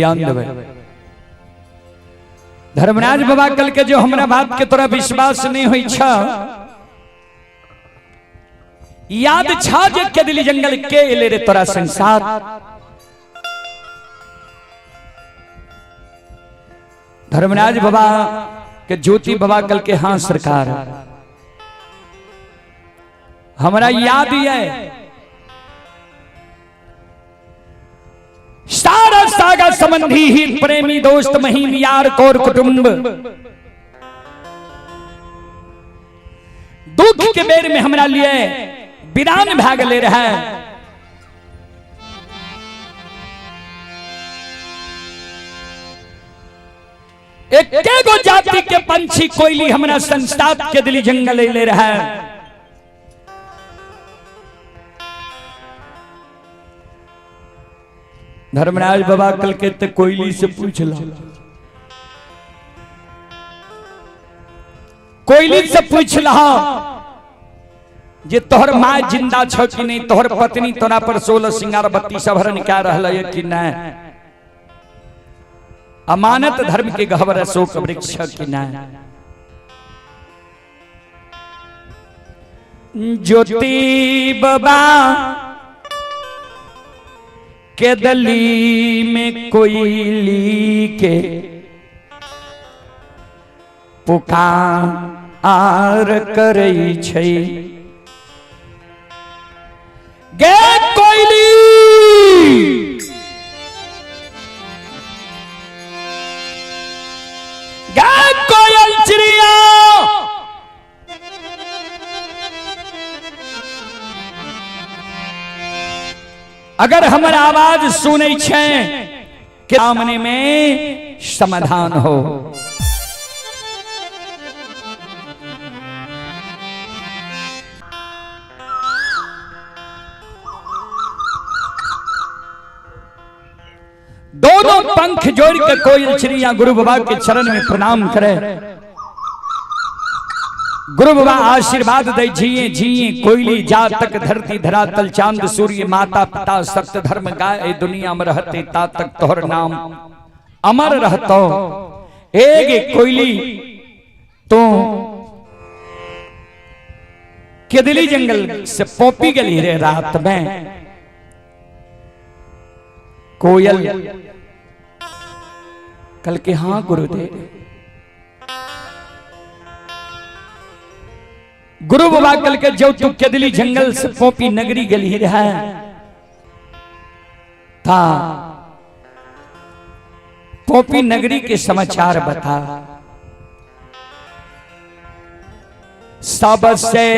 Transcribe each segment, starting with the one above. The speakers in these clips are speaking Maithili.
ध्यान देबै। धर्मराज बाबा कल के जो हमरा बात के तोरा विश्वास नहीं होई छ, याद छा जे केदली जंगल के एले रे तोरा संसार। धर्मराज बाबा के ज्योति बाबा कल के हाँ सरकार, हमरा याद ये सारा सागा संबंधी ही प्रेमी दोस्त महीम यार कौर कुटुंब दुख के बेर में हमरा लिए विरान भाग ले रहा है। एक गो जाति के पंछी कोयली हमरा संस्था के दिली जंगल ले रहा है। धर्मराज बाबा कल के ते कोयली से पूछ ला, कोयली से पूछ ला जे तोहर माँ जिंदा छ कि नहीं, तोहर पत्नी तोरा पर 16 सिंगार 32 आभरण क्या रहल है कि नहीं, अमानत धर्म के गहवर अशोक वृक्ष कि नहीं। ज्योति बाबा के दली में कोयली के पुकार करै छै गे कोयली, गे कोयल चिड़िया, अगर हमर आवाज सुनै छै के सामने में समाधान हो। दोनों पंख जोड़ के कोयल चिड़िया गुरु बाबा के चरण में प्रणाम करे। गुरु बाबा आशीर्वाद दे जिए जिए कोयली जा तक धरती धरातल चांद सूर्य माता पिता सत्य धर्म गाय दुनिया में रहते ता तक तोहर नाम अमर रहतो। एक कोयली तो केदली जंगल से पोपी गली रे रात में, कोयल कल के हाँ गुरुदेव। गुरु बाबा कल के जो तू केदली जंगल से पोपी नगरी गली रहा था, पोपी नगरी के समाचार बता। सबसे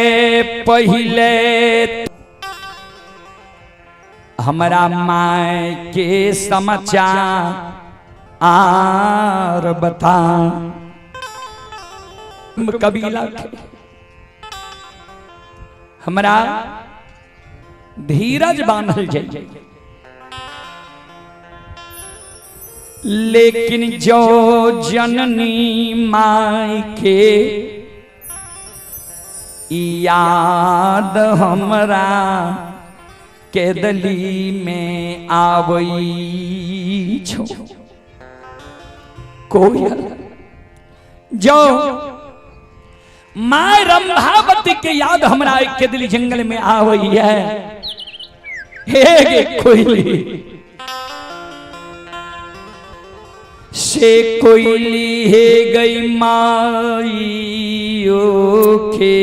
पहले हमरा my के समाचार आर बता। कबीला के हमरा धीरज बांधल जाए, लेकिन जो जननी my के याद हमरा केदली में आवई छो। कोयल जो my Rambhavati के याद हमरा केदली जंगल में आवई है, हे कोयली से कोयली हे गई माई ओखे।